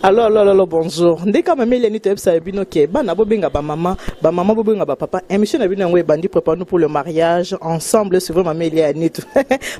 Allo allo allo bonjour. Ndeka mama Eleni toyebisa bino ke bana bobenga ba mama, ba mama bobenga ba papa. Émission na bino yango ebandi prépare-nous pour le mariage ensemble suivez mama Eliane tout.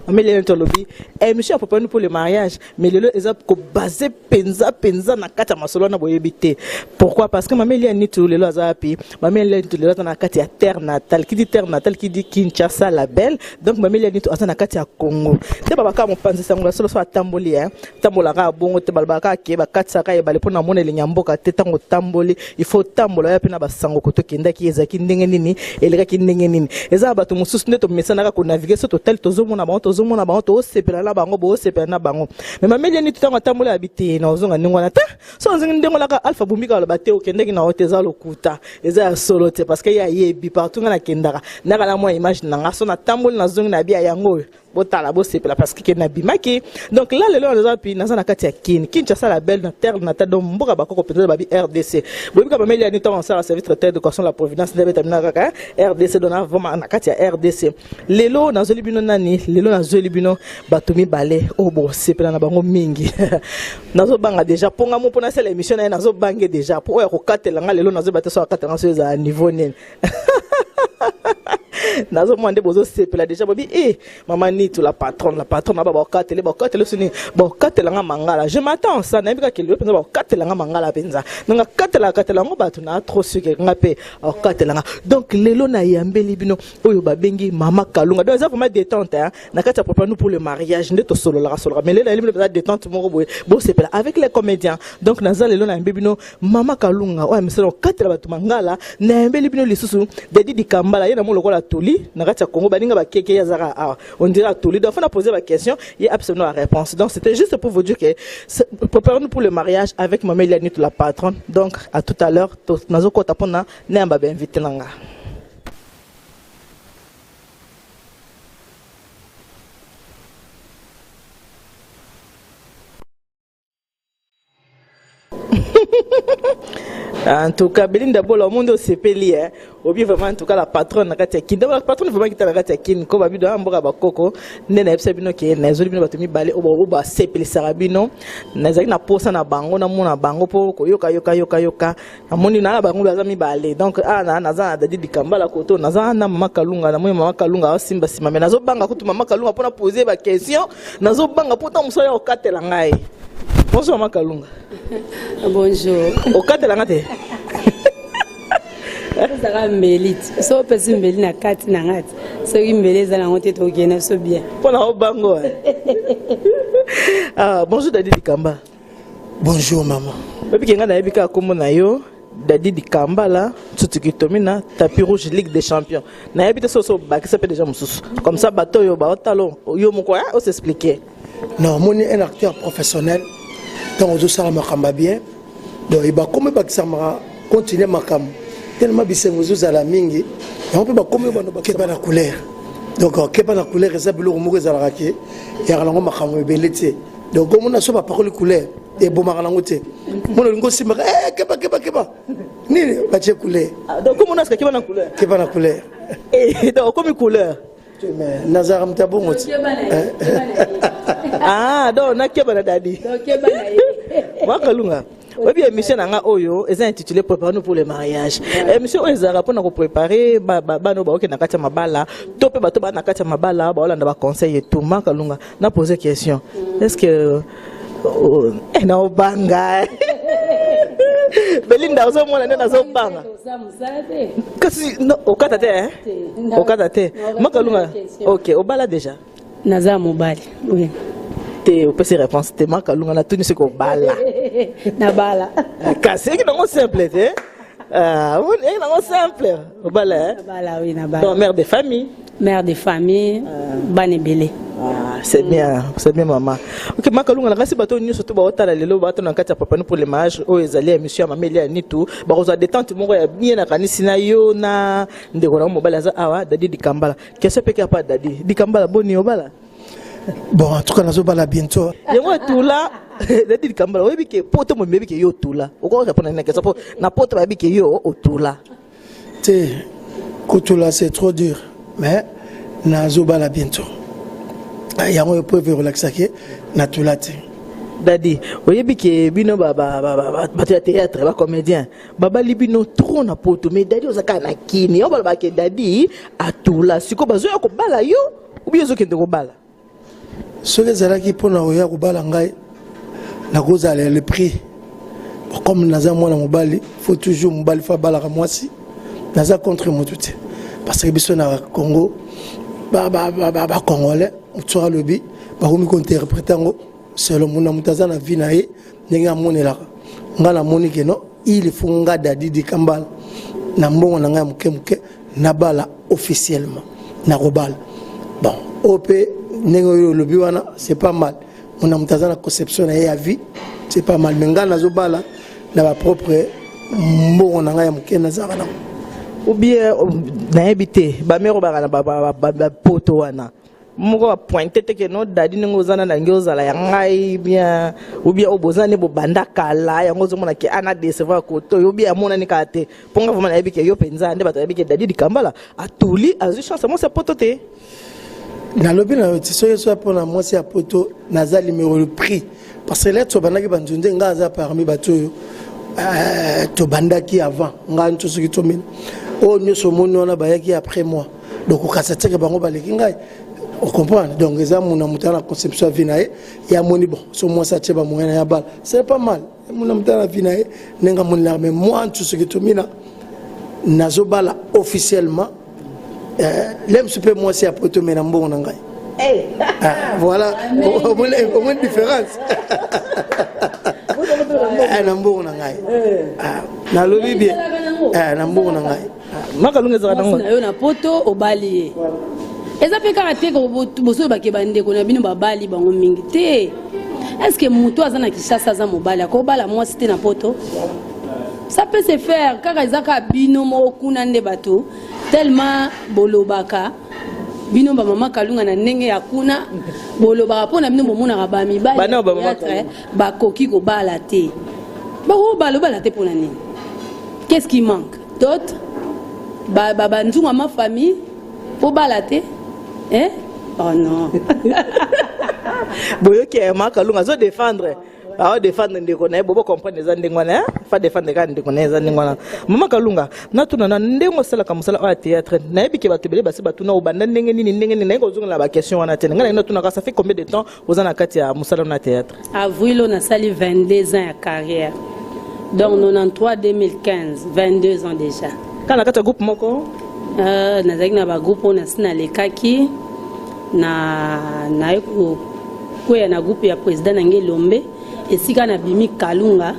Mama Eliane tolobi émission prépare-nous pour le mariage mais lelo eza ko baser penza penza na kati ya masolo wana boyebi te. Pourquoi? Parce que mama Eliane tout lelo aza wapi? Mama Eliane tout lelo aza na kati ya terre natale. Qui dit terre natale qui dit Kinshasa la belle. Donc mama Eliane tout aza na kati ya Congo. Te babaka mopanzi sango la solo so atamboli hein. Tambolaka bongo te balobaka kaka ke bakatisaka ebale mpo na mona elengi ya mboka te. Ntango otamboli il faut otambola oya mpe na basango koto okendaki ezalaki ndenge nini, elekaki ndenge nini. Eza na bato mosusu nde tomesanaka konavigue, so totali tozomona bango, tozomona bango, toosepela na bango, boosepela na bango. Mais mama Eliane ntango atamboli abi te na ozonga ndenge wana te. So ozongi ndenge wana kaka Alpha Bumbika aloba te okendaki na yo te, eza lokuta, eza ya solo te, parce que ye ayebi partout nga nakendaka ndaka na mwa image na nga. So natamboli nazongi na bia yango oyo botala bosepela parce que nabimaki. Donc là lelo naza wapi? Naza na kati ya Kin, Kinshasa la belle, na terre natale, donc mboka bakoko mpenza babi RDC. Boyebi kaka mama Eliane ntango asala service traiteur d'éducation la providence nde abetamina kaka RDC. Donc na vraiment na kati ya RDC lelo nazweli bino nani? Lelo nazweli bino bato mibale oyo bosepela na bango mingi. Nazobanga déjà mpo nga mo mpo nasala émission na ye, nazobange déjà mpo oyo akokatela nga lelo nazoyeba te so akatela nga so ezala niveau nini. Nazomona nde bozosepela déjà bobi e mama Nitu la patronne, la patronne aba bakatele bakatele so nini bakatela nga mangala. Je m'attends ça, nayebi kaka lelo mpenza bakatela nga mangala mpenza. Donc akatela akatela yango bato na trop suke nga mpe akatela nga. Donc lelo nayambeli bino oyo babengi mama Kalunga. Donc eza vraiment détente hein, na kati ya prépare nous pour le mariage nde tosololaka sololaka, mais lelo nayeli bino mpenza détente moko boye bosepela avec les comédiens. Donc naza lelo nayambi bino mama Kalunga oyo amisala kokatela bato mangala. Nayambeli bino lisusu Dadi Dikambala, ye na mo lokola toli na kati ya Congo baninga bakeke, ye azaka awa on dirait atoli. Donc fana poser ba question, ye apesa bino la réponse. Donc c'était juste pour vous dire que préparons-nous pour le mariage avec mama Eliane la patronne. Donc à tout à l'heure, nazokota mpona nayamba bainvité na nga. En tout cas, Belinda Bola, au monde osepeli, hein. Obi vraiment, en tout cas, la patronne na kati ya Kin. Donc, la patronne vraiment kita na kati ya Kin. Ko babi do mboka bakoko, nde na yebisa bino ke na ezoli bino bato mibale oyo ba sepelisaka bino. Nazalaki na posa na bango, na mona bango po koyoka yoka yoka yoka. Namoni na bango baza mibale. Donc ah na naza na Dadi Dikambala koto, naza na mama Kalunga, namoni mama Kalunga asimba sima, mais nazobanga kutu mama Kalunga pona poser ba question, nazobanga po ta mosala ya kokatela ngai. Bonjour mama Kalunga. Bonjour. Okatela nga te? Ezalaka mbeli ti so opesi mbeli na kati na nga ti soki mbeli eza nango te tokokende biso bien. Mpo na obango. Ah, bonjour Dadi Dikamba. Bonjour maman. Oyebi ke nga nayebi kaka kombo na yo Dadi Dikambala Nsutu Kitomina tapis rouge Ligue des champions. Nayebi te soki obakisa mpe déjà mosusu. Comme ça bato oyo baotala yo moko o s'expliquer. Non, omoni un acteur professionnel ntango ozosala makambo ya bien, donc bakomi bakisamaka continue makambo tellement bisengo ezozala mingi, yango mpe bakomi bano bakeba na couleur. Donc keba na couleur eza biloko moko ezalaka ke eyaka nango makambo ebele te. Donc omona so bapakoli couleur ebomaka nango te, mona olingi osimbaka keba keba keba nini batie couleur. Donc omona sika keba na couleur, keba na couleur. Donc okomi couleur. Nazalaka moto ya bongo ti. Ah, donc nakeba na Dadi Mwakalunga. Oyebi émission na nga oyo eza intitulé Préparons-nous pour le mariage. Émission oyo ezalaka mpona kopréparer bana oyo baokende na kati ya mabala to mpe bato baa na kati ya mabala baolanda baconseil et tout. Makalunga, na pose question, est ce que naobanga Belinda ozomona nde nazobanga kasi okata te, okata te Makalunga. Ok, obala déjà? Naza mobali, oui. Te, opesi réponse te. Makalunga, natuni soki obala. Nabala. Kasi eki nango simple te, eki nango simple, obala. Nabala, oui, nabala. Donc mère de famille. Mère de famille, bana ebele. Ah, c'est bien, c'est bien maman. Ok, Makalunga, na kasi bato nyonso to baotala lelo bato na kati ya Papa pour le mariage oyo ezali émission ya mama Elia Nitu, bakozwa détente moko ya bien nakanisi na yo na ndeko na mobali aza awa Dadi Dikambala. Question peke apa Dadi Dikambala, boni obala? Bon, en tout cas nazobala bientôt. Yango etula Dadi Dikambala, oyebi ke poto mo mebi ke yo otula. Okoki répondre na question po na poto bayebi ke yo otula. Te, kotula c'est trop dur, mais nazobala bientôt. Yango oyo preuve ekolakisaki natula te. Dadi, oyebi ke bino bato ya théâtre, bacomédien, babali bino trop na Poto, mais Dadi oza kaka na Kini. Oyo balobaka ke Dadi atula, sikoyo bazoya kobala yo obi ozokende kobala? Soki ezalaki mpona oya kobala ngai, nakozala le prix. Comme naza mwana mobali, faut toujours mobali faut abalaka mwasi. Naza contre motu te, parce que biso na Congo, Bacongolais, motu soki alobi, bakomi kointerpréter yango selon mona. Moto aza na vie na ye ndenge amonelaka. Ngai namoni ke non, il faut nga Dadi Dikambala na mbongo na ngai ya moke moke nabala officiellement, nakobala. Bon, oyo mpe ndenge oyo olobi wana, c'est pas mal. Mona, moto aza na conception na ye ya vie, c'est pas mal, mais ngai nazobala na bapropre mbongo na ngai ya moke nazalaka nango. Ou bien nayebi te, bamere oyo baka na bapoto wana moko bapointe te ke no Dadi, ndenge oza na nangi ozala ya ngai bien, ou bien oyo boza nde bobanda kala, yango ozomona ke ana décevoir koto oyo, bien amonani kaka te? Mpo nga vraiment nayebi ke yo mpenza nde bato bayebi ke Dadi Dikambala atuli, azwi chance mwasi ya Poto te. Nalobi na yo ti soki esoya mpona mwasi ya Poto, naza numéro le prix, parce que leti tobandaki banzunde, ngai aza parmi bato oyo tobandaki avant ngai. Nto soki tomina oyo nyonso omoni wana bayaki après moi, donc okasa tieke bango baleki ngai, ocomprendre? Donc eza muna moto aza na conception ya vie na ye, ye amoni bon, so mwasi atie bamoyen na ye abala, c'est pas mal. Muna moto aza na vie na ye ndenge amonelaka, mais moi nto soki tomina, nazobala officiellement lemsu mpe mwasi ya Poto, me na mbongo na ngai. Ah, voilà, omoni différence? Na mbongo na ngai. Ah, nalobi bien, na mbongo na ngai. Makalunga, ezalaka nango. Na yo na Poto obali ye, eza mpe kaka te bosoyebake bandeko na bino babali bango mingi te. Est ce que moto aza na Kinshasa, aza mobali, akobala mwasi te na Poto? Ça peut se faire. Kaka eza kaka bino moko kuna nde bato tellement bolobaka, bino bamama Kalunga, na ndenge ya kuna bolobaka mpo na bino bomonaka bamibali bakoki kobala te. Bakobala, obala te mpona nini? Qu'est-ce qui manque? Dot, banzungu ma famille mpo bala te, eh? Oh non. Boyoki ya mama Kalunga azodéfendre, aodéfendre ndeko na ye. Bobo comprendre, eza ndenge wana, fa défendre kaka ndeko na ye, eza ndenge wana. Mama Kalunga, natuna na ndenge osalaka mosala oyo ya théâtre, nayebi ke bato ebele basi batuna obanda ndenge nini, ndenge nini. Naye kozongela baquestion wana te. Ngai naye natunaka, ça fait combien de temps oza na kati ya mosala wana ya théâtre? Avril oyo nasali 22 ans ya carrière, donc 93 2015, 22 ans déjà. Kaka na kati ya groupe moko? Nazalaki na bagroupe oyo nasi nalekaki na naye kokweya na groupe ya président na ngai Elombe, esika nabimi Kalunga.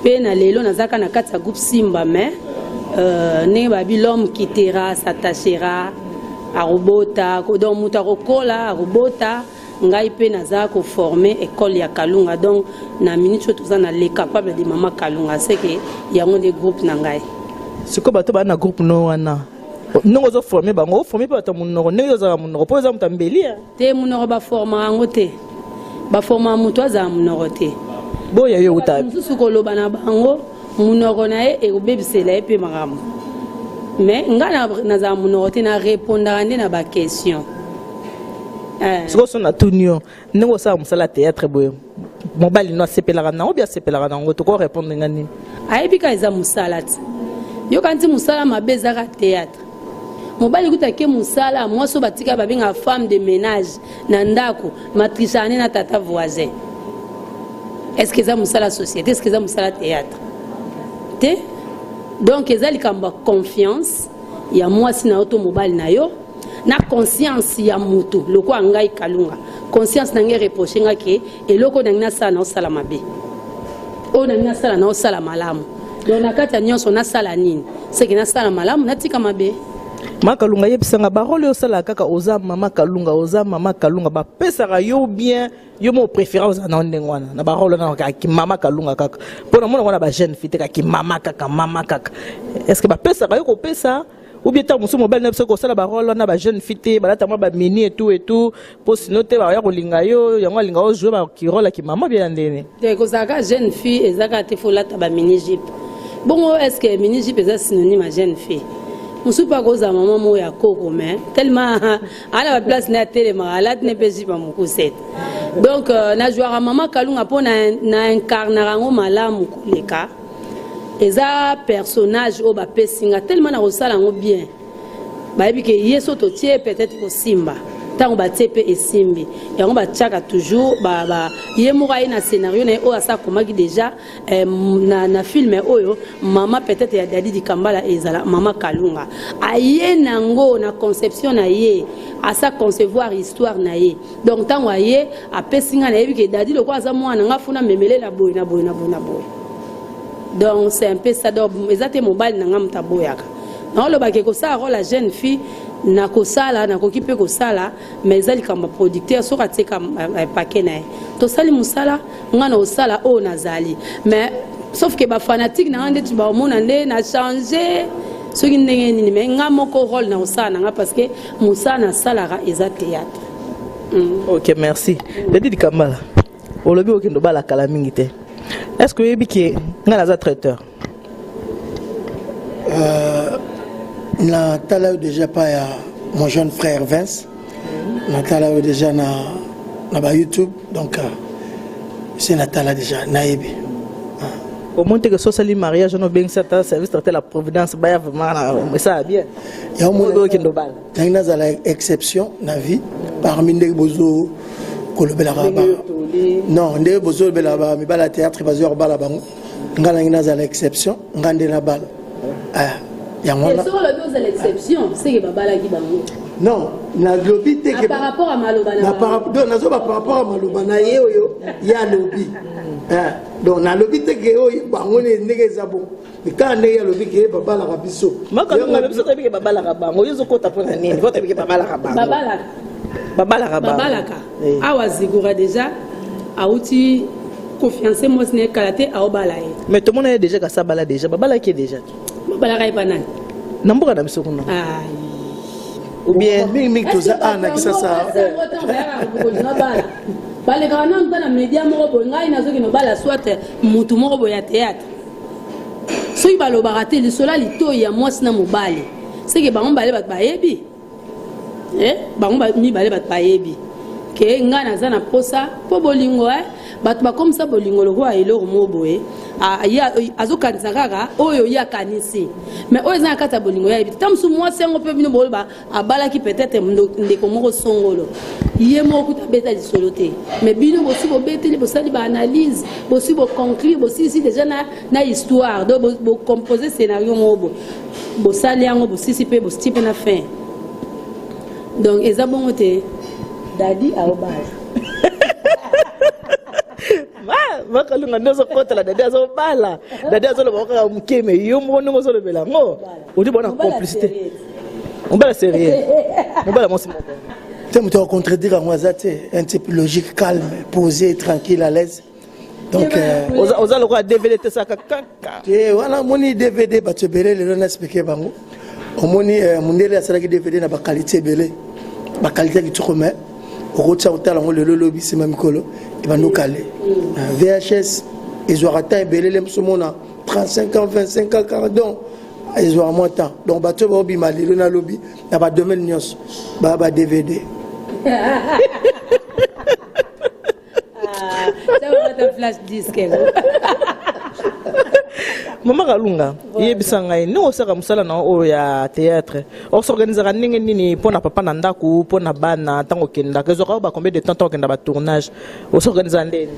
Mpe na lelo nazalaka na kati ya groupe Simba, mais ndenge babi, l'homme quittera, s'attachera, akobota. Donc moto akokola, akobota. Ngai mpe naza koforme école ya Kalunga. Donc na minute oyo toza na Le Capable de Mama Kalunga, seke yango nde groupe na ngai. Sikoyo bato baa na groupe no wana, ndenge ozoforme bango, oforme mpe bato ya monoko, ndenge ozalaka monoko, mpo eza moto ya mbeli? Te, monoko baformaka yango te. Baformaka moto azala monoko te. Boya yo uta. Mosusu koloba na bango monoko na ye ekobebisela ye mpe makambo. Mais ngai nazala monoko te, na répondaka nde na baquestion. Sikoyo so natuni yo, ndenge osala mosala ya théâtre boye, mobali no asepelaka nango bi asepelaka nango? Tokorépondre nga nini? Ayebi kaka eza mosala ti yoka nti mosala mabe ezaka théâtre. Mobali kuta ke mosala, mwasi oyo batika babengaka femme de ménage na ndako, matrichaka nde na tata voisin. Est ce que eza mosala société? Est ce que eza mosala théâtre te? Donc eza likambo ya confiance ya mwasi na yo to mobali na yo, na conscience ya motu. Lokola ngai Kalunga, conscience na ngai reproche nga ke eloko oyo nangi nasala, naosala mabe, oyo nangi nasala, naosala malamu. Donc na kati ya nyonso nasala nini? Seke nasala malamu, natika mabe. Mama Kalunga, yebisanga, barole oyo osalaka kaka, oza mama Kalunga, oza mama Kalunga, bapesaka yo bien, yo mo préférence ozala na ndenge wana na barole wana kaka mama Kalunga kaka? Mpo namona wana bajeune fille te, kaki mama kaka, mama kaka. Est ce que bapesaka yo kopesa, ou bien ntango mosusu mobali na biso kosala barole wana, bajeune fille te balata mwa bamini etout etout, mpo sino te baya kolinga yo, yango alinga ojouer bakirole ya kimama bien ya ndeni? Te, kozalaka jeune fille eza kaka te faut olata bamini jupe bongo. Est ce que mini jupe eza synonyme ya jeune fille? Mosusu mpe akozala mama moko ya koko, mais tellement ala baplace na ye atelemaka, alati ne mpe jupe ya mokuse te. Donc najwaka mama Kalunga mpo na incarnaka yango malamu koleka. Eza personnage oyo bapesi nga, tellement na kosala yango bien, bayebi ke ye so totie, peut-être kosimba. Ntango batie mpe esimbi, yango batiaka toujours ba, ye moko aye na scénario na ye oyo asa akomaki déjà na film oyo. Mama peut-être ya Dadi Dikambala ezala mama Kalunga, aye nango na conception na ye, asa concevoir histoire na ye. Donc ntango aye apesi nga, nayebi ke Dadi lokola aza mwana nga, funa memele na boye na boye na boye na boye. Donc c'est un peu ça. Donc eza te mobali na nga moto aboyaka. Naolobaka kosala rôle ya jeune fille, nakosala, nakoki mpe kosala, mais eza likambo ya producteur. Soki atieka paquet na ye, tosali mosala. Nga na kosala oyo nazali, mais sauf ke bafanatike na nga ndeti baomona nde na change soki ndenge nini. Mais nga moko rôle na kosala na nga, parce que mosala nasalaka eza théâtre. Ok, merci. Dadi Dikambala, olobi okende obala kala mingi te. Est ce que oyebi ke ngai naza traiteur? Natala yo déjà pa ya mon jeune frère Vince, natala yo déjà na ba YouTube. Donc se natala déjà, nayebi. Omoni te ke so osali mariage wana, obengisi ata service traiteur la providence, baya vraiment na esala bien? Yango. Okende obala. Ndenge nazala exception na vie parmi ndenge bozo kolobelaka ba, non, ndenge bozolobela bamibala ya théâtre bazwa kobala bango, nga nangi nazala exception, nga nde nabala. Ah, yango wana. Soki olobi ozala exception, seke babalaki bango. Non, nalobi te Ah, par rapport à maloba na na bango. Donc nazoba par rapport à maloba na ye oyo ye alobi. Eh, donc nalobi te ke oyo bango ndenge eza bon, kaka ndenge alobi ke babalaka biso. Makalunga, biso toyebi ke babalaka bango. Yo ozokota mpona nini? Po toyebi ke babalaka bango. Babalaka. Babalaka bango. Babalaka. Awa Zigura déjà auti kofiancer mwasi na ye, kala te aobala ye. Mais tomona ye déjà kasi abala déjà, babalaki ye déjà. Babalaka ye pa nani? Na mboka na biso kuna. Ai. Ou bien Mingimingi toza awa na Kisasa. Bala balekaka nanu mpa na média moko boye. Ngai nazokende obala soit mutu moko boye ya théâtre. Soki balobaka te lisolo ya litoi ya mwasi na mobali, seke bango mibale bato bayebi. Eh, bango mibale bato bayebi ke ngai naza na posa mpo bolingo. Bato bakomisa bolingo lokola eloko moko boye. Ah, ye azokanisa kaka oyo ye akanisi, mais oyo eza na kati ya bolingo, ye ayebi te. Ta mosusu mwasi yango mpe bino boloba abalaki peut-être ndeko moko songolo, ye moko kuta abeta lisolo te, mais bino bosi bobeteli, bosali baanalyse, bosi boconclure, bosilisi déjà na histoire. Donc bocompose scénario moko boye, bosali yango, bosisi mpe, bosti mpe na fin. Donc eza bongo te, Dadi aobala. Makalunga nde ozokotela Dadi azobala. Dadi azoloba kaka moke, mais yo moko ndenge ozolobela yango, odi bona complicité. Mobala sérieux, mobala mwasi moko. Te, moto acontredire yango aza te. Un type logique, calme, posé, tranquille, à l'aise. Donc Oza lokola DVD te, saka kaka. Te, wana omoni DVD, bato ebele lelo na expliquer bango. Omoni mondele asalaki DVD na baqualité ebele, baqualité ya kitoko, mais okotia kotala yango lelo, elobi nsima mikolo ebandi okale. VHS ezwaka temps ebele, le mosu omona 35 ans, 25 ans, 40. Donc ezwaka mwa temps. Donc bato oyo baobima lelo, nalobi na badomaine nyonso, baya ba DVD. Ata flash disque. Mama Kalunga, yebisa ngai ndenge osalaka mosala na oyo ya théâtre, osorganisaka ndenge nini mpo na papa na ndako, mpo na bana? Ntango okendaka, ezwaka oyo ba combien de temps ntango okenda batournage? Osorganisaka ndenge?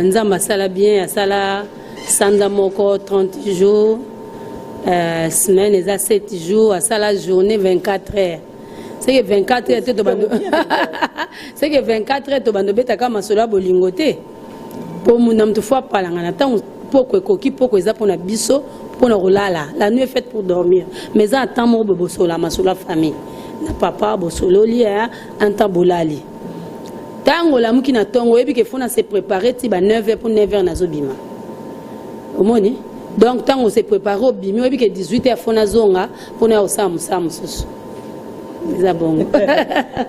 Nzambe asala bien, asala sanza moko 30 jours, semaine eza 7 jours, asala journée 24 heures. C'est que 24 heures te, tobando, c'est que 24 heures tobando obetaka masolo ya bolingo te, mpo na moto fo apalanga na ntango. Poko ekoki, poko eza mpona biso mpona kolala. La nuit est faite pour dormir, mais eza na temps moko boye bosola masolo ya famille na papa, bosololi un temps, bolali. Ntango olamuki na ntongo, oyebi ke fo na se préparer ti ba 9 heures, mpo 9 heures nazobima. Omoni, donc ntango ose préparer, obimi, oyebi ke 18 heures fo nazonga mpona ya kosala mosala mosusu. Eza bongo.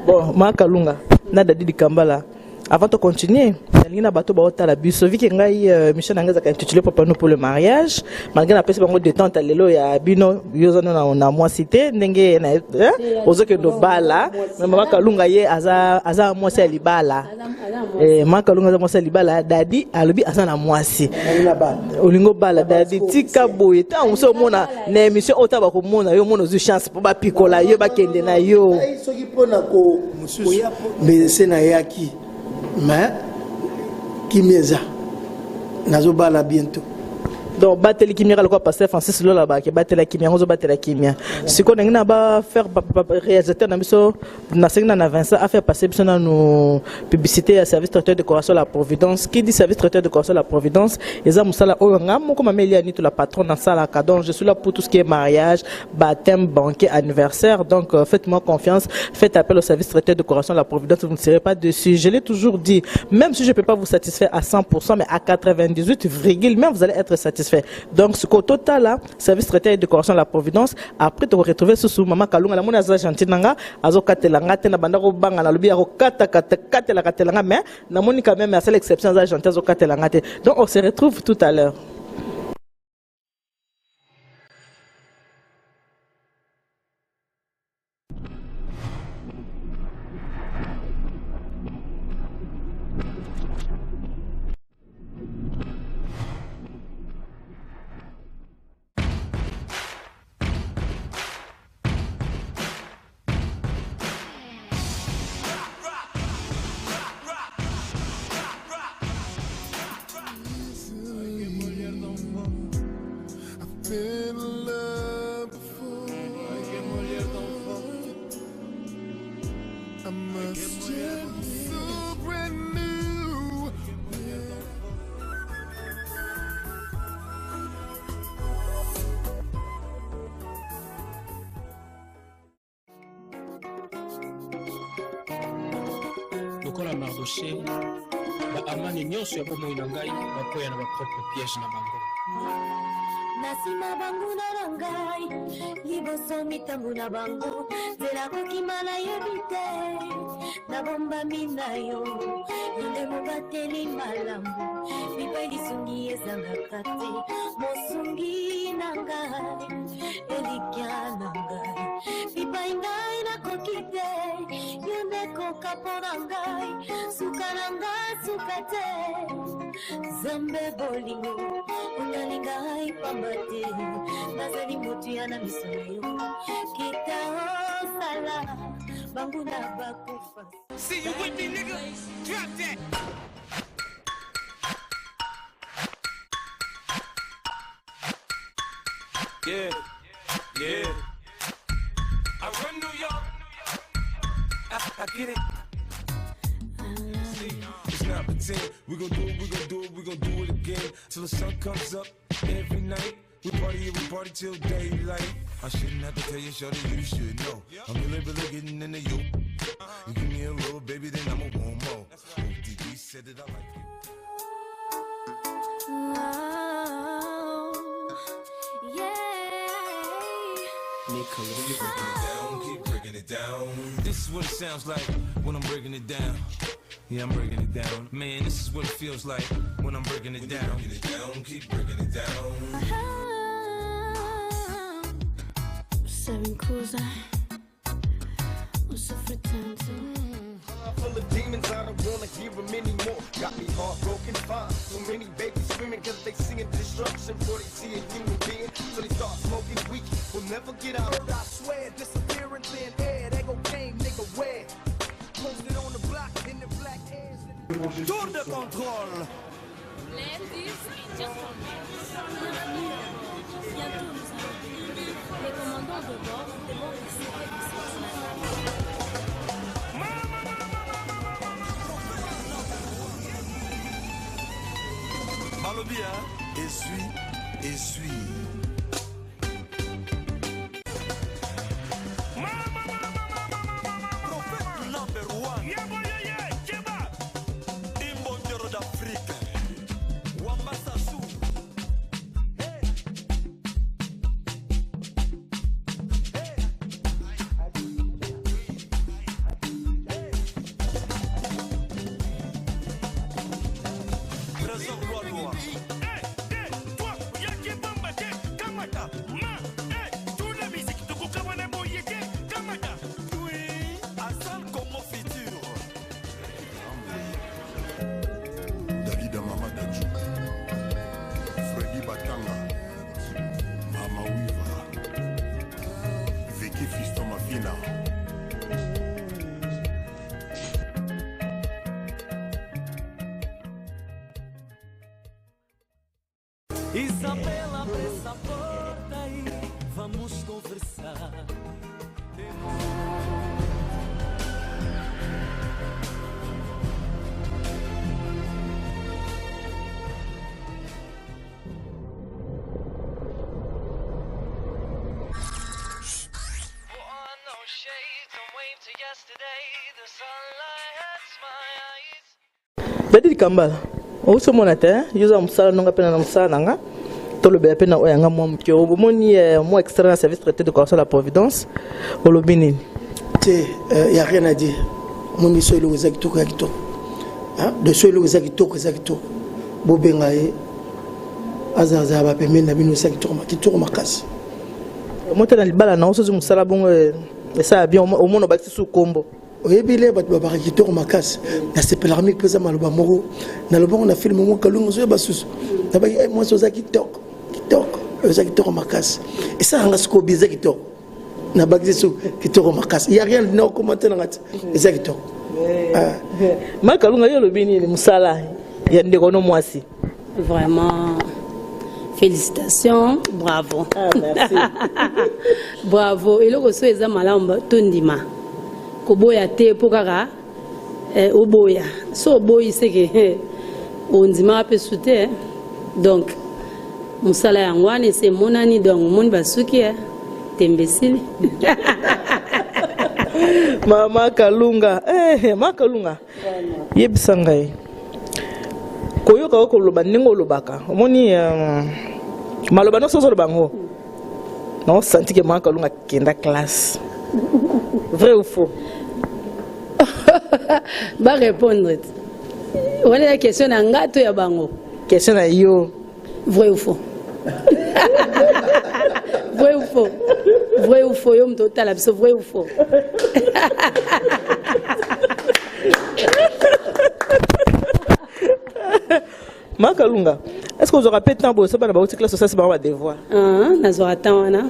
Bon, Makalunga na Dadi Dikambala. Avant de continuer, nalingi na bato baotala biso vike ngai euh, mission na ngai ezalaka intitulé papa nous pour le mariage malgré napesi bango détente ya lelo ya bino yo oza na, na mwasi te ndenge na eh, ozokende obala me mama kalunga ye aza, aza mwasi ya libala eh, mama kalunga aza mwasi ya libala dadi alobi aza na mwasi olingi obala dadi tika boye ntango mosusu omona na émission oyo ntango bakomona yo omona ozwi chance mpo bapikola yo bakende na yo soki mpo na ko koya mese nayaki mais kimia eza nazobala bientôt donc bateli kimia kaka lokola pasteur francis lola alobaka batela kimia yango ozobatela kimia sikoyo ndenge na ba faire réalisateur na biso nasengi na na Vincent a faire passer biso nanu publicité ya service traiteur décoration la providence qui dit service traiteur décoration la providence eza mosala oyo nga moko mama Elia Nito la patronne nasalaka donc je suis là pour tout ce qui est mariage baptême banquet anniversaire donc euh, faites-moi confiance faites appel au service traiteur décoration la providence vous ne serez pas dessus je l'ai toujours dit même si je peux pas vous satisfaire à 100% mais à 98 virgule même vous allez être satisfait donc sikoyo totala service traiteur et décoration la providence après toko retrouver susu mama kalunga namoni aza gentil na nga azokatela nga te na banda kobanga nalobi akokata katela nga mais namoni quand même asala exception aza gentil azokatela nga te donc on se retrouve tout à l'heure. Lokola Mardochee, ba Amani nyonso ya bomoi na ngai bakwea na ba propre piège na bango. Na nsima banguna na ngai, liboso mitambo na bango, nzela kokima nayebi te, nabombami na yo, yo nde mobateli malamu, bipai lisungi ezangaka te, mosungi na ngai, elikya na ngai, bipai ngai nakoki te, yo nde koka mpo na ngai, suka na ngai suka te, Nzambe bolingo otali ngai pamba te, nazali motuya na miso na yo, kita osala banguna bakufa. See you with me, nigga. Drop that. Yeah. I run New York. I get it. See, it's not pretend. We gon' do it, we gon' do it, we gon' do it again. Till the sun comes up every night. We party till daylight. I shouldn't have to tell you, shorty, you should know. I'm really, really getting into you. You give me a little, baby, then I'ma want more. ODB said that I like it. Oh, yeah. Keep breaking it down, keep breaking it down. This is what it sounds like when I'm breaking it down. Yeah, I'm breaking it down. Man, this is what it feels like when I'm breaking it down. Breaking it down, keep breaking it down. Seven cruiser. Soffre tanto. Full of demons, I don't wanna hear them anymore. Got me heartbroken, fine. So many babies screaming cause they seeing destruction before they see a human being. So they start smoking weed. We'll never get out. I swear, disappearing thin air. They go came, nigga, where? Posted on the block in the black airs. Tour de contrôle. Ladies and gentlemen, bientôt nous allons décoller. Les commandants de bord demandent de serrer les ceintures. Balobi, hein? Essuie, essuie. Prophète number one. Imbondero d'Afrique. Wamba Sassou. Hey. Hey. Hey. Trésor Lwalwa. Dalida Mama Dadju, Freddy Batanga, Mama Wiva, Vicky Fiston Mafina. Isabela, abre essa porta aí, vamos conversar. Dadi Kambala, outi omona te yo oza mosala nonga mpe na mosala na nga tolobela mpe na oyo yanga mwa moke omoni eh, mwa extrait na service traité de correction la providence olobi nini te euh, ya rien à dire omoni so eloko eza kitoko ya kitoko de so eloko eza kitoko eza kitoko bobenga ye azalazala bapembeni na bino eza kitoko kitoko makasi omota na libala na osozi mosala bongo eh, esala bien omona obakisi su kombo Oyebi le bato babaka kitoko makasi nasepelaka mingi mpenza maloba moko nalobango na filme moko kalunga ozoya basusu nabaki eh, mwasi oza kitoko kitoko oza kitoko makasi esalaka nga sikoyo bi eza kitoko nabakisi su kitoko makasi ya rien na okomante nanga ti eza kitoko ah. Mike Kalunga yo olobi nini mosala ya ndeko no mwasi Vraiment, félicitations, bravo. Ah, merci. bravo. Eloko so eza malamu tondima. Koboya te po kaka eh, oboya. So oboyi seke eh, ondimaka mpe su te. Eh. Donc mosala yango wana esi emonani donc omoni basuki eh. Tembe esili. Mama Kalunga, eh, Mama Kalunga. Yebisa ngai koyoka yo koloba ndenge olobaka omoni euh, maloba nyonso ozoloba yango naosanti ke mama kalunga kenda classe vrai ou faux ba répondre wana ya question na nga to ya bango question na yo Vrai ou faux? Vrai ou faux? Vrai ou faux? Yo moto otala biso vrai ou faux? Makalunga, est-ce que ozwaka mpe temps boye so bana bauti classe osalisi bango badevoir? Ah, nazwaka temps wana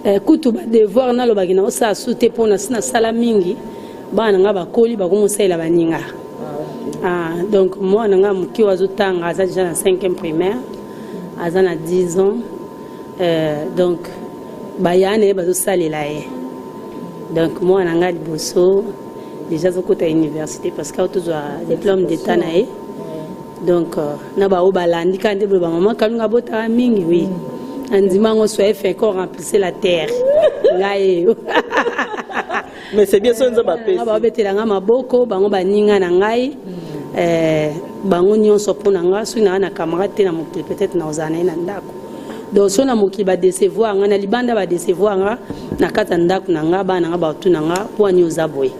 eh, kutu badevoir nalobaki na osala su te mpo nasi nasala mingi bana na ngai bakoli bakomosalela baninga Ah, donc mwana nga moke oyo azotanga aza déjà na 5e primaire aza na 10 ans euh, donc baya na ye bazosalela ye donc mwana nga liboso déjà azokota université parce que tozwa diplôme d'état na ye donc euh, na baoyo balandi kaka nde boloba mama kalunga abotaka mingi oui andima yango soye fin qu'on remplisse la terre ngai eyo mais c'est bien so nzambe apesi babetela nga maboko bango baninga na ngai eh, bango nyonso mpo na nga soki naa na camarade te na mokili peut-être nakozala na ye na ndako donc so na mokili badecevoir nga na libanda badecevoir nga na kati ya ndako na nga bana na nga batuna nga mpo ani oza boye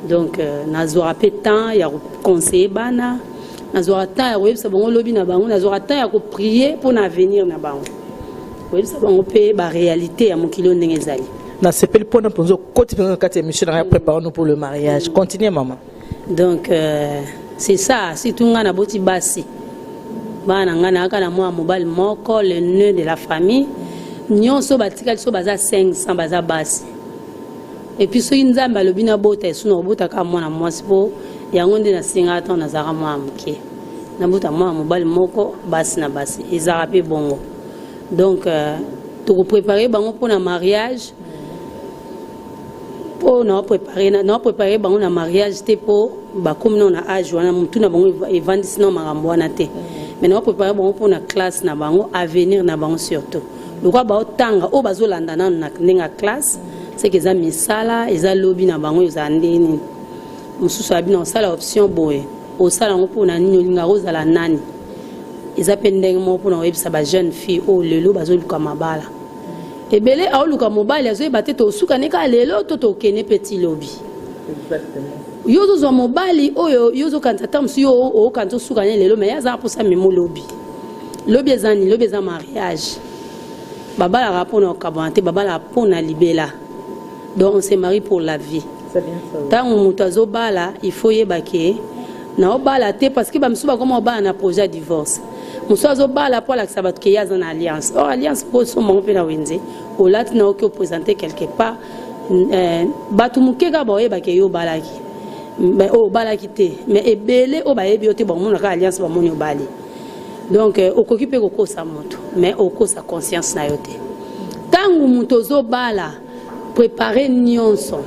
donc euh, nazwaka mpe temps ya koconseille bana nazwaka temps ya koyebisa bango lobi na bango nazwaka temps ya koprie mpo na avenir na bango koyebisa bango mpe baréalité ya mokili oyo ndenge ezali Nasepeli pona mpenza okoti mpenza na kati ya émission na ngai prépare nous pour le mariage. Continue maman. Donc euh, c'est ça, surtout ngai naboti basi. Bana ngai nayaka na mwana mobali moko le nœud de la famille. Nyonso batikali so baza 500 baza basi. Et puis soki Nzambe alobi nabota esu nakobota kaka mwana mwasi mpo yango nde nasengaka ntango nazalaka mwana moke. Nabota mwana mobali moko basi na basi ezalaka mpe bongo. Donc euh, toko préparer bango mpo na mariage mpo na préparer na préparer bango na mariage te mpo bakomi nao na age wana motu na bango evandisi nao makambo wana te mais na préparer bango mpo na classe na bango avenir na bango surtout lokola baotanga oyo bazolanda nano na ndenge ya classe seke eza misala eza lobi na bango ezala ndenge nini mosusu abi na osala option boye osala yango mpo na nini olingaka ozala nani Eza pe ndenge moko pona koyebisa ba jeune fille oyo lelo bazoluka mabala. Ebele aoluka mobali azoyeba te tosuka ne kaka lelo to tokende pe ti lobi. Yo ozozwa mobali oyo yo ozokanisa ntango mosusu yo okanisa osuka ne lelo, mais ye aza na mposa memo lobi. Lobi eza nini? Lobi eza mariage. Babalaka mpona kokabwana te, babalaka mpona libela. Donc on se marie pour la vie. Ntango moto azobala, il faut yeba ke naobala te parce que bamisusu bakoma obala na projet ya divorce. Mosusu azobala mpo alakisa bato ke ye aza na alliance. Or alliance mpo osombango mpe na wenze, olati na oki opresente quelque part, bato moke kaka baoyeba ke yo obalaki, oyo obalaki te, mais ebele oyo bayebi yo te bakomonaka alliance, bamoni obali. Donc okoki mpe kokosa moto, mais okosa conscience na yo te. Ntango moto ozobala, prépare nyonso.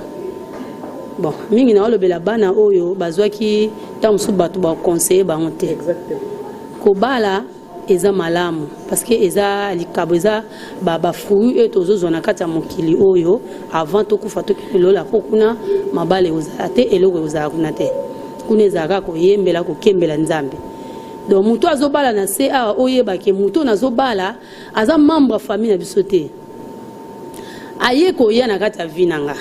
Bon, mingi na olobela bana oyo bazwaki ntango mosusu bato baconseille bango te. Kobala eza malamu parce que eza likabo, eza bafruit oyo tozozwa na kati ya mokili oyo avant tokufa tokende lola, mpo kuna mabala ekozala te, eloko ekozala kuna te. Kuna ezalaka koyembela, kokembela Nzambe. Donc moto azobala na se awa, oyebake moto oyo nazobala aza membre ya famille na biso te, aye koya na kati ya vie na nga.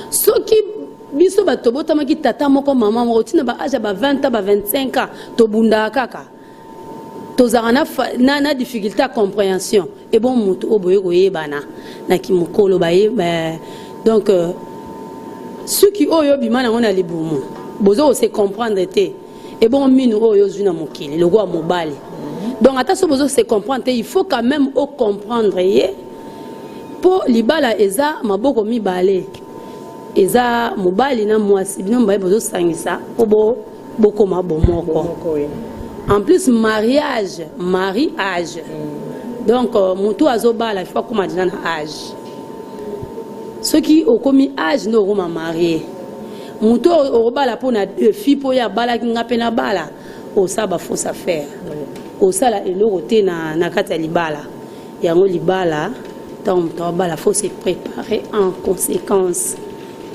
Soki biso bato tobotamaki tata moko mama moko, ntina ba age ya ba 20 ans, ba 25 ans, tobundaka kaka, tozalaka na difficulté ya compréhension. Ebon moto oyo boye koyebana na kimokolo baye, donc suki oyo obima nango na libumu, bozo kose comprendre te. Ebongo minu oyo ozwi na mokili lokola mobali. Donc ata so bozo se comprendre te, il faut quand même ocomprendre ye, mpo libala eza maboko mibale, eza mobali na mwasi, bino mibale bozosangisa mpo bokoma bomoko. En plus mariage, mariage, donc motu azobala, il faut akoma deja na age. Soki okomi age nde okoma marie. Motu okobala mpo na défi, mpo ye abalaki, nga mpe nabala, osala bafausse affaire, osala eloko te na kati ya libala yango. Libala, ntango moto abala, faut se préparer en conséquence.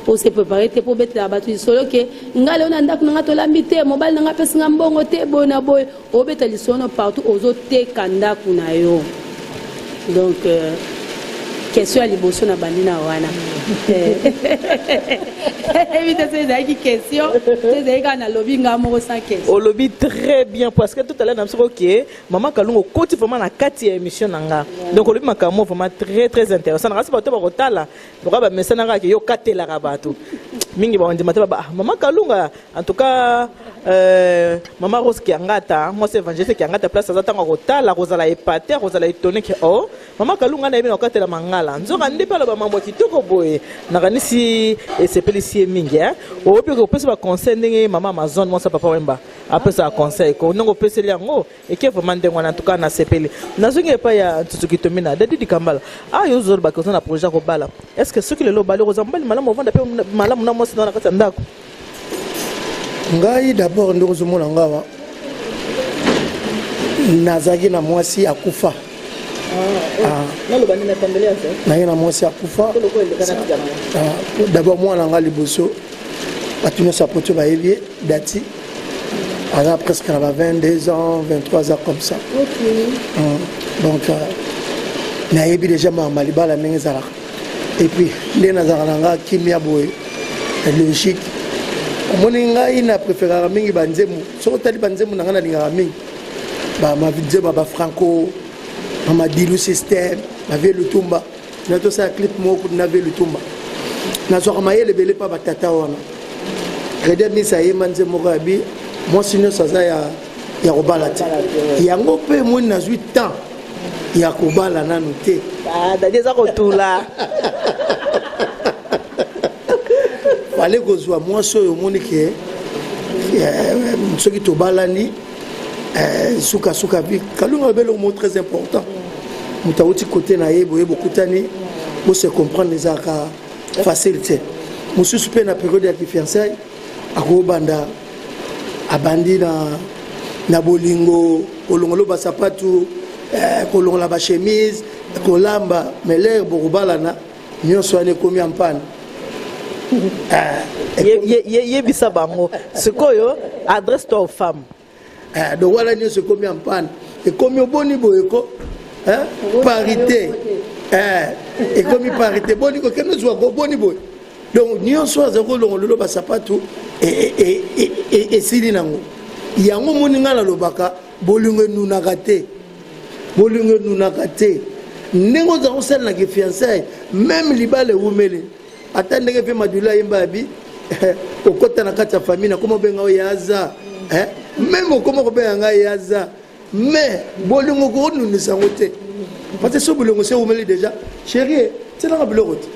Ose préparer te mpo obetela bato lisolo ke ngai lelo na ndako na ngai tolambi te, mobali na ngai apesi nga mbongo te, boye na boye. Obeta lisolo no partout, ozoteka ndako na yo. Donc question ya liboso na bandi na wana, ebi te so ezalaki question to ezalaki kaka nalobi nga moko sans question? Olobi très bien, parce que tout à l'heure na biso oke mama Kalunga okoti vraiment na kati ya émission na nga. Donc olobi makambo vraiment très très intéressant. Nakasi bato bakotala lokola bamesana kaka yo katelaka bato mingi, bandima te baba ah, mama Kalunga. En tout cas mama Rose Kiangata, mwasi évangéliste Kiangata, place aza, ntango akotala akozala épaté, akozala étonné ke oh, mama Kalunga nayebi na kokatela mangala, nzoka nde mpe aloba mambo ya kitoko boye. Nakanisi esepelisi ye mingi. Oyopi kopesa baconseil ndenge mama Amazon, mwasi ya papa Wemba, apesaka conseil ko ndenge opeseli yango eke vraiment ndenge wana. En tout cas nasepeli. Nazongi epai ya Ntutu Kitomina Dadi Dikambala. Ah, yo ozolobaka oza na projet ya kobala. Est ce que soki lelo obali, okozwa mobali malamu, ovanda mpe malamu na mwasi na na kati ya ndako? Ngai d'abord, ndenge ozomona nga awa, nazalaki na mwasi akufa. Naloba nini? Natambeli ya Naye na mwasi akufa. D'abord mwana nga liboso, bato nyonso ya poto bayebi ye, Dati, aza presque na ba 22 ans, 23 ans comme ça. Donc nayebi déjà makambo ya libala ndenge ezalaka. Et puis nde nazalaka na nga kimia boye, logique. Omoni, ngai na préféraka mingi banzembo. Soki otali banzembo na ngai, nalingaka mingi banzembo ya bafranco, bamadilu système, bavie Lutumba. Na tosala clip moko kutu na vie Lutumba. Nazwaka mayele ebele mpa batata wana. Redi Amisi ayemba nzembo moko ya bi mwasi nyonso aza ya kobala te. Yango mpe moni nazwi temps ya kobala nanu te. Dadi eza kotula. Fale kozwa mwasi oyo omoni ke soki tobalani, sukasuka bi Kalunga lobi eloko moko très important. Moto awuti kote na ye boye, bokutani, bose comprendre, ezalaka facile te. Mosusu mpe na période ya kifiançailles akobanda, abandi na bolingo, kolongola basapatu, kolongola bachemise, kolamba, mais l'heure bokobalana, nyonso wana ekomi ya mpana. Yebisa bango sikoyo, adresse toi aux femmes. Donc wana nyonso ekomi ya mpana, ekomi oboni boye ko parité, ekomi parité, boni kokende ozwa ko boni boye. Donc nyonso aza kolongololo basapatu. Esili nango. Yango omoni ngai nalobaka, bolingo enunaka te, bolingo enunaka te. Ndenge oza kosalelaka fiançaille, meme libala ewumeli, ata ndenge mpe Madula ayemba yabi okota na kati ya famille, nakoma obenga oyo yaza, meme okoma kobenga ngai yaza, mais bolingo koonunisa yango te, parce que so bolingo se ewumeli déjà, chérie, tielanga biloko te,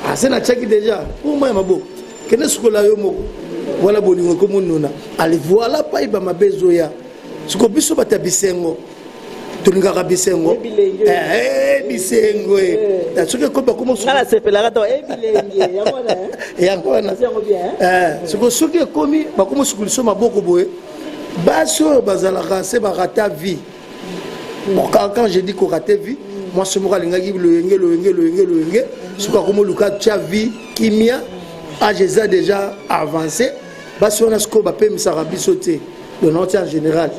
ase natiaki déjà po mai ya maboko, kende sukola yo moko. Voilà, bolingo ekomonuna. Ale, voilà, pai bamabe ezoya siko. Biso bato ya bisengo tolingaka bisengo, bisengo. Soki ekomi bakomonasepelaka yango wana. Siko soki ekomi bakomosukuliso maboko boye, basi oyo bazalaka se barata vie. Bon, quand je dis korater vie, mwasi moko alingaki loyenge, loyenge, loyenge, loyenge, soki akomoluka tia vie, kimia, age eza déjà avancé. Basi wana sikoyo bapemisaka biso te. Donc naoti en général,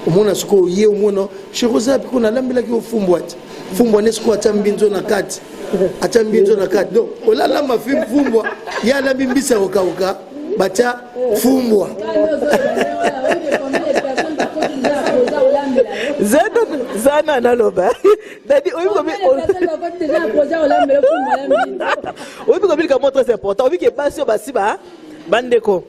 omona sikoyo ye, omona chéri oza piko, nalambelaki yo fumbwa te, fumbwa nde sikoyo atya mbinzo na kati, atya mbinzo na kati. Donc olalamba fi fumbwa, ye alambi mbisi ya kokauka, batya fumbwa. Zana naloba dadi, oyebi kobilika mo très important. Oyebi ke basi oyo basi ba bandeko,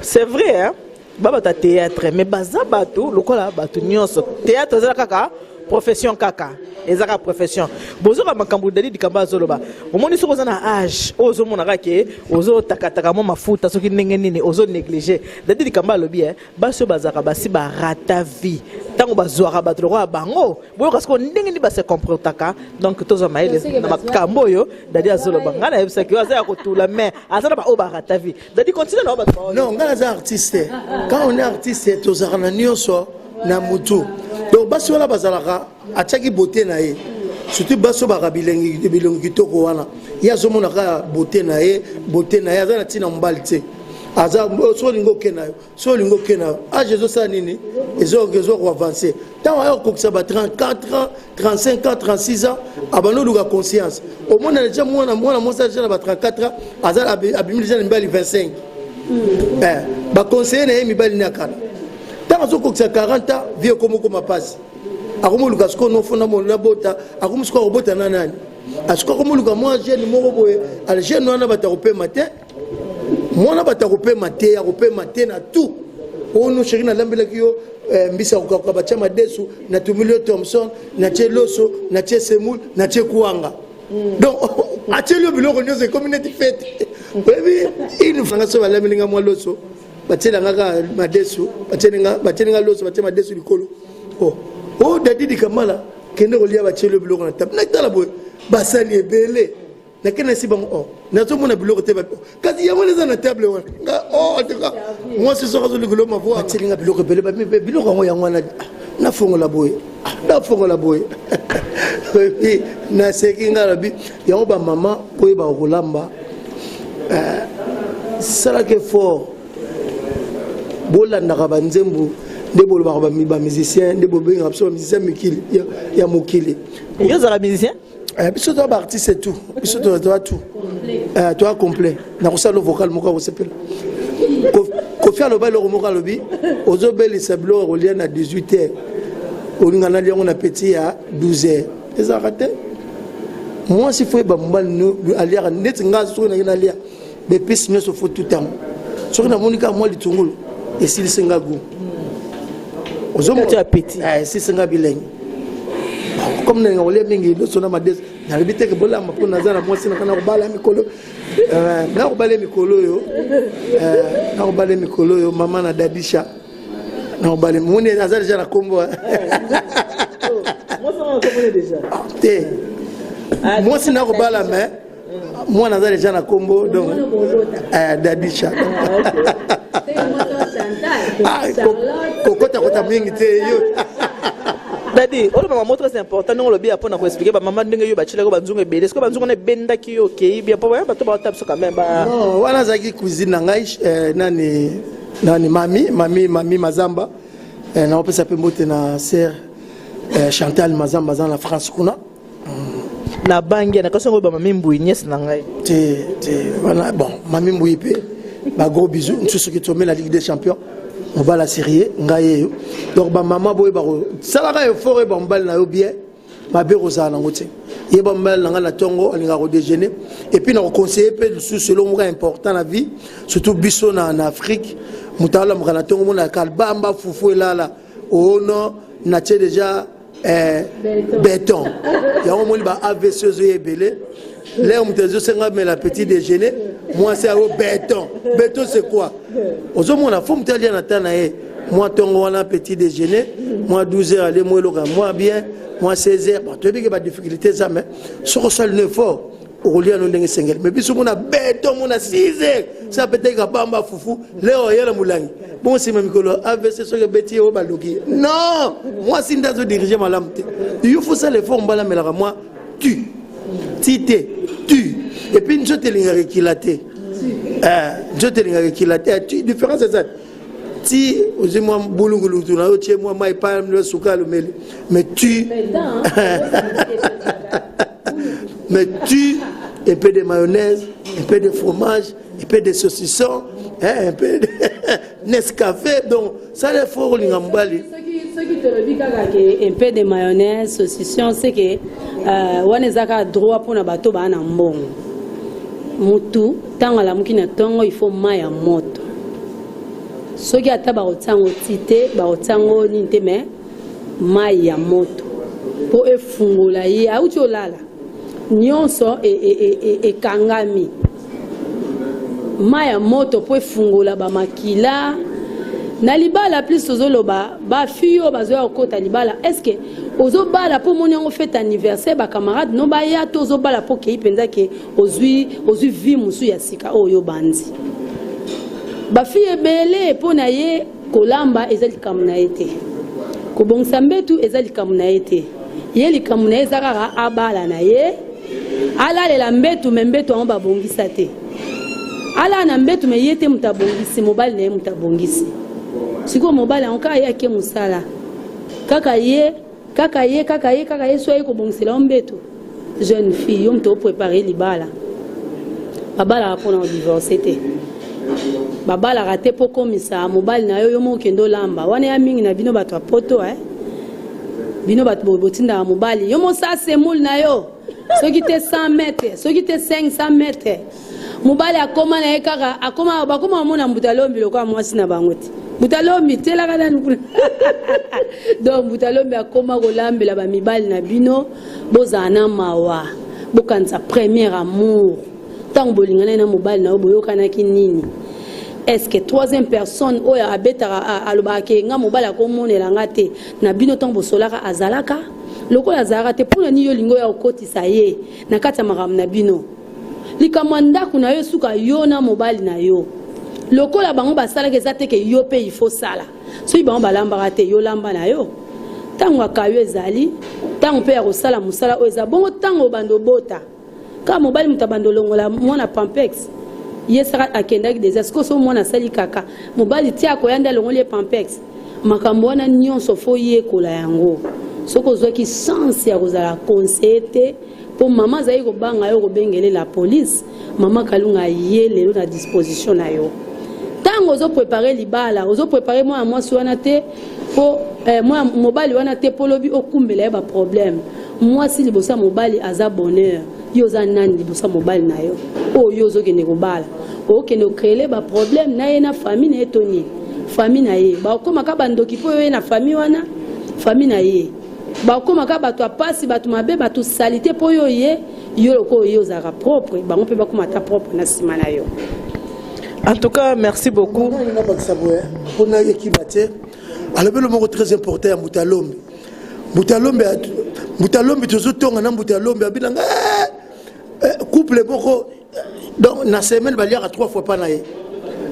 c'est vrai hein, babata théâtre, mais baza bato lokola bato nyonso. Théâtre ezala kaka profession, kaka eza kaka profession. Bozoka makambo Dadi likambo azoloba. Omoni, soki oza na age oyo, ozomona kaka ke ozotakataka mwa mafuta, soki ndenge nini ozonégliger. Dadi likambo alobi, basi oyo bazalaka basi barata vie, ntango bazwaka bato lokola bango, boyoka sikoyo ndenge nini base comportaka. Donc tozwa mayele na makambo oyo Dadi azoloba. Ngai nayebisaki oyo aza ya kotula, mais aza na baoyo barata vie. Dadi, continue na bato. Non, ngai naza artiste. Quand on est artiste, tozalaka na nyonso na mutu. Donc basi wana bazalaka, atiaki beauté na ye, surtout basi oyo baka bilongi kitoko wana, ye azomona kaka beauté na ye, beauté na ye, aza na ntina mobali te. Aza so olingi oke na yo, so olingi oke na yo, age ezosala nini, ezo koavancer. Ntango aya kokokisa ba 34 ans, 35 ans, 36 ans, abandi oluka conscience. Omona deja mwana mwasi deja na ba 34 ans, aza abimi deja na mibali 25, baconseiller na ye mibali ne akala. Ntango azokokisa 40 ans, vie ekomokoma mpasi, akomoluka sikoyo nofona nabota. Akomi sikoyo akobota na nani? Asikoyo akomoluka mwa jeune moko boye. Ale, jeune wana bato akopema te, mwana bato akopema te, akopema te na tout. Ono chéri, nalambelaki yo mbisi ya kokakoka, batia madesu, natumili yo thomson, natie loso, natie semoule, natie kwanga. Donc atieli yo biloko nyonso, ekomi neti fête. Oyebi, une fanga so balambelinga mwa loso, batielanga kaka madesu, batielinga loso, batie madesu likolo. Oh oh, Dadi Dikamala, kende kolia, batieli yo biloko na table. Natala boye, basani ebele, nakende nasi bango, oh, nazomona biloko te, kasi yango wana eza na table wana. Nga, oh, en tout cas mwasi soki azolikolo mavoi, batielinga biloko ebele, biloko yango, yango wana, nafongola boye, nafongola boye, epi naseki. Nga lobi yango, bamama oyebaka kolamba, salaka effort, bolandaka banzembo nde bolobaka bamusicien, nde bobengaka biso bamusicien mikili ya mokili. Yo ozala musicien? Biso toza baartiste, tout, biso toza tout, toza complet. Nakosala vocal moko akosepela. Kofi aloba eloko moko, alobi ozobelisa biloko kolia na 18 heures, olinga nalia yango na petit ya 12 heures, ezalaka te. Mwasi fo yeba mobali aliaka neti nga. Soki naki nalia baépices nyonso, fo tout yango. Soki namoni kaka mwa litungulu, esilisi nga gu, esilisi nga bilengi. Comme nalinga kolia mingi loso na madeso, nalobi teke bolamba mpo naza na mwasi naka na kobala mikolo, nakobala mikolo oyo, nakobala mikolo oyo, mama na Dadisha, nakobala. Moni aza deja na kombo te, mwasi nakobala, mais mwana aza deja na kombo. Donc Dadisha, kokotakota mingi te yo. Dadi, oloba mot très important ndenge olobi ya mpona koexpliquer bamama ndenge yo batielaki banzungu ebele. Sikoyo banzungu wana ebendaki yo, okei bien, mpo bato baota biso quand même ba Non, wana azalaki cuisine na ngai, nani nani, mami Mazamba. Naopesa mpe mbote na sœur Chantal Mazamba, aza na France kuna. Na bangi na kasi yango, bamami Mbui, nièce na ngai. Te te, wana bon, mami Mbui mpe. Ba gros bisous. Nsusu ki la Ligue des Champions. Mobala sérieux, ngai yeyo. Donc ba maman boye ba salaka effort ba mobali na yo bien. Mabe kozala nango te. Yeba mobali na ngai na tongo alingaka ko déjeuner et puis na ko conseiller pe lisusu eloko moko important na vie, surtout biso na na Afrique, moto alamuka na tongo mona kalbamba fufu elala. Oh non, na tie déjà eh, béton. Yango moni ba AVC ozo ebele. L'air moto ezosenga mela petit déjeuner, mwasi ayo béton. Béton c'est quoi? Ozomona fo moto alia na ta na ye. Mwa tongo wana petit déjeuner, mwa 12 heures ale mwa eloko mwa bien, mwa 16 heures. Bon, toyebi ke ba difficulté eza mais soki osali no effort okolia no ndenge esengeli. Mais biso mona béton mona 6 heures, sa peut-être kabamba fufu, leo oya na molangi. Bon nsima mikolo AVC soki ebeti ye oyo baloki. Non, mwasi nde azodirige malamu te. Yo faut sala effort mbala amelaka mwa tu. Ti te, tu. Et puis nzoto elingaka ekila te. Nzoto elingaka ekila te. Tu différence eza ti ozwi mwa bulungulutu na yo tie mwa mai pa sukali omeli mais tu mais tu un peu de mayonnaise, un peu de fromage, un peu de saucisson, hein, un peu de Nescafé. Donc, ça les faut olinga mobali. Soki tolobi kaka ke un peu de mayonnaise, saucisson, c'est que wana eza kaka droit mpona bato baa na mbongo. Mutu ntango alamuki na ntongo, il faut mai ya moto. Soki ata bakotia yango ti te, bakotia yango nini te, mais mai ya moto mpo efungola ye auti olala nyonso ekangami. Mai ya moto mpo efungola bamakila na libala. Plus tozoloba bafille oyo bazoya kokota libala, est ce que ozobala mpo omoni yango fête anniversaire, bacamarade no baya, to ozobala mpo okei mpenza ke ozwi vie mosusu ya sika oyo obandi? Bafille ebele, mpo na ye kolamba eza likambo na ye te, kobongisa mbetu eza likambo na ye te. Ye likambo na ye eza kaka abala na ye, alalela mbetu, mais mbetu yango babongisa te. Alala na mbetu, mais ye te moto abongisi, mobali na ye moto abongisi. Sikoyo mobali yango kaka ye ake mosala, kaka ye, kaka ye, kaka ye, kaka ye so aye kobongisela yo mbetu. Jeune fille, yo moto oprépare libala. Babalaka mpona kodivorce te, babalaka te mpo komisa mobali na yo yo moko okende olamba. Wana ya mingi na bino bato ya poto, eh? Bino bato botindaka mobali, yo mosala semoule na yo, soki te 100 mètre, soki te 500 mètre. Mobali akoma na ye kaka akoma, bakoma bamona mbuta lombi lokola mwasi na bango te. Mbuta lombi tielaka nanu kuna. Donc mbuta lombi akoma kolambela bamibali na bino. Bozala na mawa, bokanisa premier amour ntango bolinganaki na mobali na yo, boyokanaki nini? Est ce que troisième personne oyo abetaka, alobaka ke nga mobali akomonela nga te na bino, ntango bosolaka azalaka? Lokola azalaka te, mpona nini yo olingi oya kokotisa ye na kati ya makambo na bino? Likambo ya ndako na yo esuka yo na mobali na yo. Lokola bango basalaka, eza te ke yo mpe il faut sala. Soki bango balambaka te, yo lamba na yo. Ntango akayo ezali ntango mpe ya kosala mosala oyo eza bongo. Ntango obanda obota, kaka mobali moto abanda olongola mwana pampex, ye saka akendaki deja. Sikoyo so mwana asali kaka, mobali tia akoya nde alongoli ye pampex. Makambo wana nyonso fo yekola yango. Soki ozwaki chance ya kozala conseiller te, mpo mama azali kobanga yo kobengele la police, mama Kalunga ye lelo na disposition na yo. Ntango ozoprépare libala, ozoprépare mwana mwasi wana te mpo mwana mobali wana te, mpo lobi okumbela ye baproblème. Mwasi liboso ya mobali aza bonheur. Yo oza nani liboso ya mobali na yo oyo yo ozokende kobala? Okende ocréer baproblème na ye na famille na ye to nini? Famille na ye bakomaka bandoki mpo yo ye na famille wana. Famille na ye bakomaka bato ya pasi, bato mabe, bato saleté mpo yo ye. Yo lokola ye ozalaka propre, bango mpe bakoma ata propre na nsima na yo. En tout cas, merci beaucoup. Nabakisa boye mpona ekima te. Alobi elo moko très important ya mbuta lombi. Mbuta lombi, mbuta lombi, tozotonga na mbuta lombi abinanga couple moko. Donc na semaine baliaka trois fois pa na ye.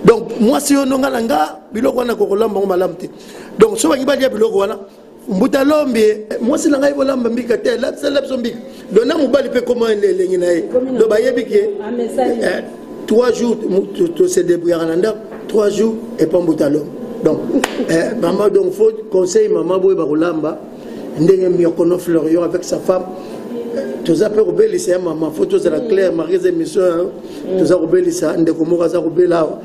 Donc mwasi oyo ndonga na nga biloko wana kokolamba ngo malamu te. Donc so bangi balia biloko wana, mbuta lombi, mwasi na ngai bolamba mbika te, sala biso mbika. Donc na mobali mpe koma elengi na ye. Donc bayebi ke 3 jours tose débrouillaka na ndako, 3 jours epa mbuta lombi. Donc mama, donc faut conseil mama boyeba kolamba ndenge miokono Florion avec sa femme. Toza mpe kobelisa ya mama, fo tozala clair, marke eza émission ya toza kobelisa ndeko moko aza kobela awa.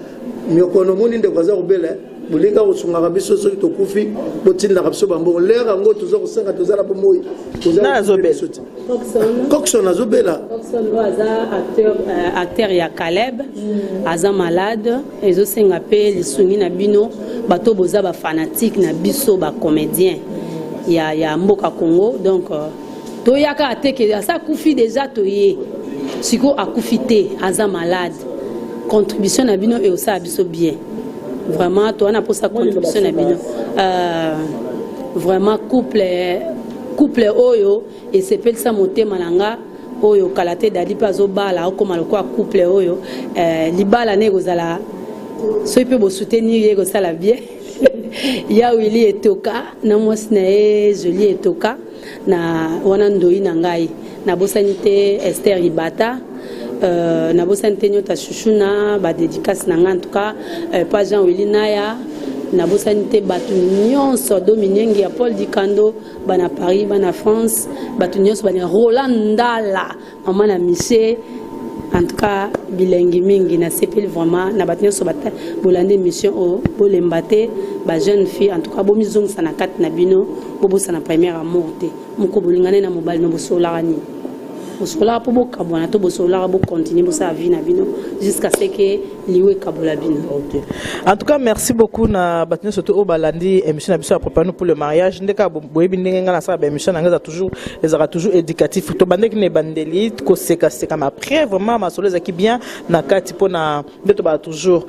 Miokono omoni ndeko aza kobela, bolinga kosungaka biso soki tokufi, botindaka biso bambongo. Lere yango toza kosenga, toza na bomoi. Nani azobela? Coxon azobela. Coxon oyo aza acteur, acteur ya Caleb, aza malade, ezosenga mpe lisungi na bino bato boza bafanatike na biso bacomédien ya mboka Congo. Donc toyaka ateke asa akufi deja, toye sikoyo akufi te, aza malade. Contribution na bino eosala biso bien vraiment. Toza na mposa contribution na bino. Vraiment couple oyo esepelisa motema na nga. Oyo kala te, Dadi mpe azobala, okóma lokola couple oyo libala ne ekozala soki mpe bosoutenir ye, ekosala bien. Ya Wili Etoka na mwasi na ye Jolie Etoka na wana ndoi na ngai, nabosani te Ester Ibata, nabosani te Nyota Shushuna, badédicace na ngai en tout cas, pa Jean Wili Naya, nabosani te bato nyonso, Dominengi ya Paul Dikando, bana Paris, bana France, bato nyonso, bana Roland Ndala, mama na Miche. En tout cas bilengi mingi, nasepeli vraiment na bato nyonso bolanda émission oyo. Bolemba te, bajeune fille, en tout cas bomizongisa na kati na bino, bobosana première amour te. Moko bolingane na mobali no, bosololaka nini? Bosololaka mpo bokabwana to bosololaka bocontinue bosala vie na bino jusqu'à ce que liwa ekabola bino? Ok. En tout cas, merci beaucoup na bato nyonso to oyo balandi émission na biso ya Préparons pour le mariage. Nde kaka boyebi ndenge ngai nasala baémission na ngai, eza toujours, ezalaka toujours éducatif. Tobandeki na ebandeli kosekaseka, mais après vraiment masolo ezalaki bien na kati, mpona nde tobala toujours,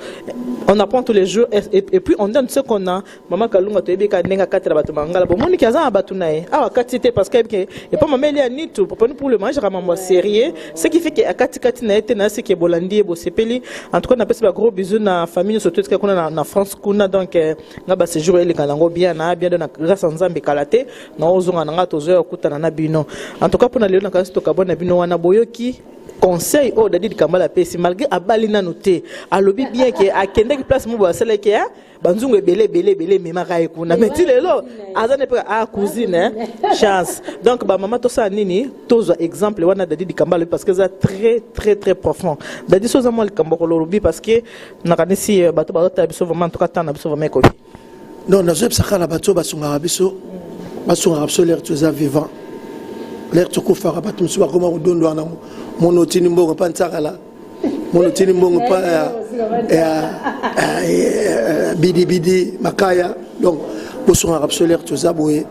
on apprend tous les jours et puis on donne ce qu'on a. Mama Kalunga, toyebi kaka ndenge akatela bato mangala, bomoniki aza na bato na ye awa, akati te parce que ayebi ke epa mama Elia Nitu, Préparons pour le mariage aka mambo ya sérieux, ce qui fait ke akatikati na ye te. Na seke bolandi ye, bosepeli. En tout cas napesi ba gros bisous na famille nyonso to etika kuna na France kuna. Donc nga baséjour eleka nango bien na bien, na grâce ya Nzambe. Kala te na ozonga na nga, tozoya kokutana na bino. En tout cas mpona lelo nakanisi tokabwana na bino wana. Boyoki conseil oyo Dadi Dikambala apesi, malgré abali nanu te, alobi bien ke akendeki place mo boye, asalaki ya banzungu ebele ebele ebele, ememaka ye kuna, mais ti lelo aza ne mpe a cousine, hein? Chance. Donc bamama, tosala nini? Tozwa exemple wana Dadi Dikamba alobi, parce que eza très très très profond. Dadi, so oza mwa likambo kolobi, parce que nakanisi bato bazotala biso vraiment, en tout cas temps na biso vraiment ekoki. Non, nazoyebisa kaka na bato oyo basungaka biso, basungaka biso lere toza vivant. Lere tokufaka, bato mosusu bakoma kodondwa nango. Mono otindi mbongo mpa ntsakala, mono otindi mbongo mpa ya bidibidi makaya. Donc bosungaka biso lere toza boye,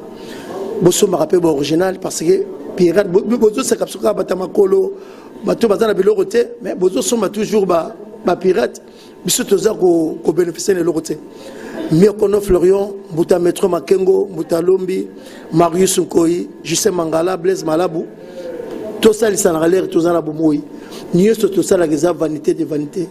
bosombaka mpe baoriginal, parce que pirate bozoseka biso kaka bato ya makolo, bato baza na biloko te, mais bozosomba toujours bapirate. Biso toza kobénéficie na eloko te. Miokono Florion Mbuta, Metro Makengo Mbuta, Lombi Marius Nkoi, Justin Mangala, Blaise Malabu, tosalisanaka lere toza na bomoi. Nyonso tosalaka eza vanité de vanité.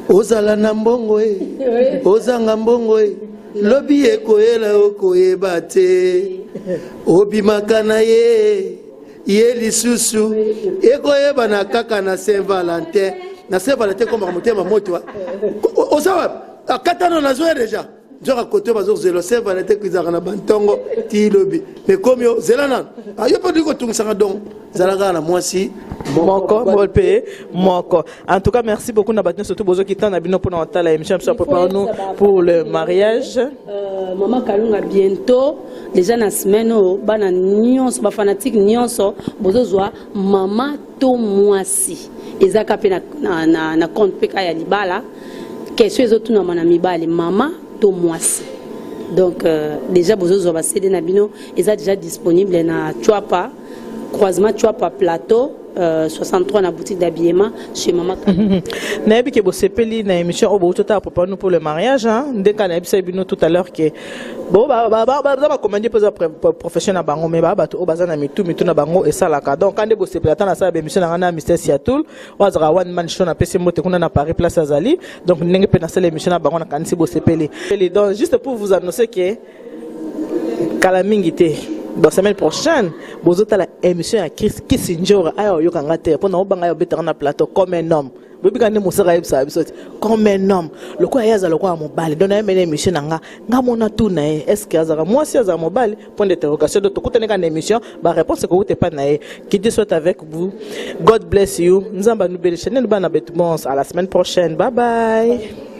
Ozala na mbongo e, ozanga mbongo e, lobi ekoyela okoyeba te. Obimaka na ye ye lisusu, ekoyebana kaka na Saint Valentin. Na Saint Valentin ekomaka motema moto. Oza wapi? Akatano nazoya deja, nzoka kote bazozela Saint Valentin ezalaka na bantongo ti lobi. Mais komi yo zela nano, yo mpe olingi kotungisaka. Donc zala kaka na mwasi moko mpe moko. En tout cas merci beaucoup na bato nyonso to bozoki ntan na bino mpona kotala émission biso ya Préparons pour le mariage. Mama Kalunga, bientôt déjà na semaine oyo, bana nyonso, bafanatike nyonso, bozozwa mama to mwasi. Ezaka mpe na compte mpe ka ya libala, question ezotunama na mibali, mama to mwasi. Donc déjà bozozwa baCD na bino, eza déjà disponible na Chwapa, croisement Chwapa Plateau 63, na boutique d'habillement chez Mama. Nayebi ke bosepeli na émission oyo bouti otala, Préparons pour le mariage. Nde kaka nayebisa bino tout à l'heure ke bo baza bacomédie mpo eza profession na bango, mais baa bato oyo baza na mitu, mitu na bango esalaka. Donc ka nde bosepela ata nasala baémission na ngai na Mister Siatul oyo azalaka one man show, napesi mbote kuna na Paris place azali. Donc ndenge mpe nasala émission na bango, nakanisi bosepeli. Donc juste pour vous annoncer ke kala mingi te. Dans semaine prochaine, bozotala émission ya Chris Kisindjora aya oyoka nga te mpo na obanga ya obetaka na plateau comme un homme. Boyebi nde mosaka ayebisaka biso te comme un homme lokola ye aza lokola mobali. Donc nayemeli émission na nga, nga mona tuna ye: est ce que azalaka mwasi, azala mobali? Point d'interrogation. Donc tokutani kaka na émission, baréponse ekouta epai na ye. Que Dieu soit avec vous. God bless you. Nzambe anubeli chaîne bana betu. Bons, à la semaine prochaine. Bye bye.